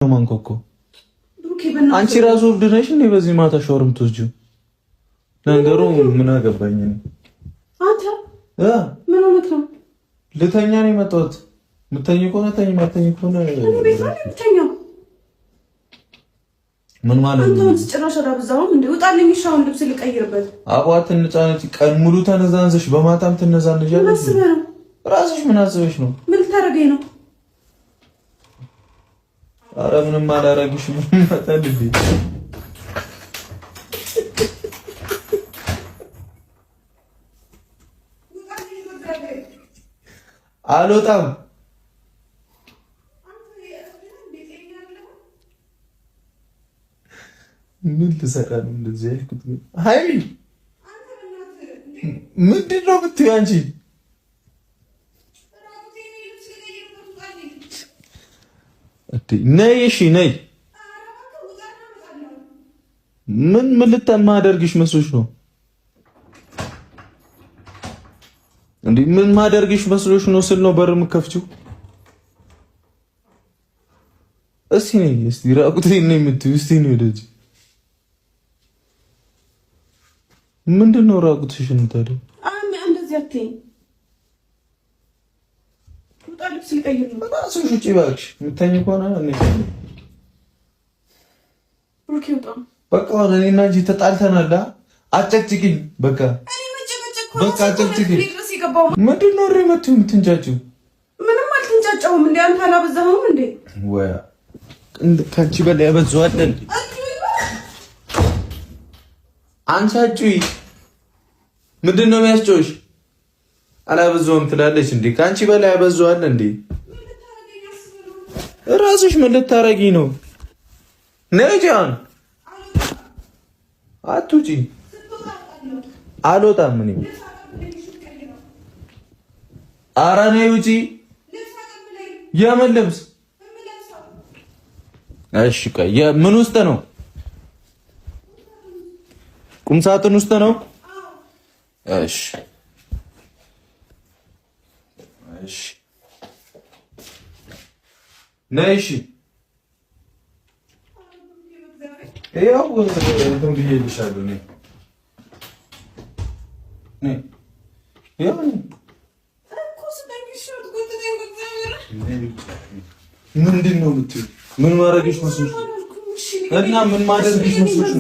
ማንኮኮ አንቺ ራሱ እብድ ነሽ እንዴ? በዚህ ማታ ሻወር የምትወስጂው? ነገሩ ምን አገባኝ እኔ። አንተ ምን ሆነህ ነው? ልተኛ ነው የመጣሁት። የምተኝ ከሆነ ተኝ፣ ማተኝ ከሆነ ምን ማለት ነው? አንተ ጭራሽ አላበዛሁም እንዴ? ውጣልኝ! እሺ አሁን ልብስ ልቀይርበት። አቧ ትንጫነች። ቀን ሙሉ ተነዛንዘሽ በማታም ትነዛንዣለሽ። ራስሽ ምን አስበሽ ነው? ምን ልታደርገኝ ነው? አረ ምንም አላረግሽም። ማታልልኝ አልወጣም። ምን ልሰራ ነው እንደዚህ ያልኩት? ሀይሚ ምንድን ነው የምትይው አንቺ? ነይ እሺ ነይ። ምን ልታማደርግሽ መስሎሽ ነው እንዴ? ምን ማደርግሽ መስሎሽ ነው ስል ነው በር የምከፍቺው? እስቲ ነይ፣ እስቲ ራቁቴን ነው የምትይው? እስቲ ነይ ወደዚህ። ምንድን ነው ራቁትሽን ታዲያ? እንደዚህ አትይኝ። ልብስ ልቀይር ነው። ራስሽ ውጪ እባክሽ። የምተኝ ከሆነ ብሩኬ ውጣ። በቃ እኔና እንጂ ተጣልተናል። አጨቅጭቂኝ። በቃ በቃ አጨቅጭቂኝ። ምንድን ነው እሬ መቶ የምትንጫጭው? ምንም አልተንጫጫሁም። እንዴ አንተ አላበዛኸውም እንዴ? ወይ ከአንቺ በላይ ያበዛዋል። አንቺ አጩይ። ምንድን ነው የሚያስጨውሽ? አላበዛውም ትላለች እንዴ? ከአንቺ በላይ ያበዛዋል እንዴ? እራስሽ ምን ልታረጊ ነው? ነይ ጃን፣ አትውጪ። አልወጣም እኔ። ኧረ ነይ ውጪ። የምን ልብስ? እሺ ቆይ፣ የምን ውስጥ ነው? ቁም ሳጥን ውስጥ ነው? እሺ እሺ ነይ። እሺ ያው እንትን ብዬልሻለሁ። ነይ ነይ። ያው ምንድን ነው የምትይው? ምን ማድረግሽ መስሎሽ እና ምን ማድረግሽ መስሎሽ?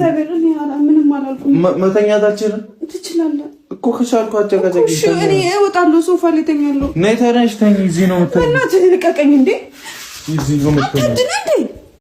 መተኛት አልችልም። ትችላለህ እኮ ከቻልኩ አጨቃጨቂ። እሺ እኔ እወጣለሁ፣ ሶፋ ላይ እተኛለሁ። ነይ ተነሽ፣ ተኝ። እዚህ ነው የምተኛው። በእናትህ ልቀቀኝ እንዴ! እዚህ ነው የምተኛው።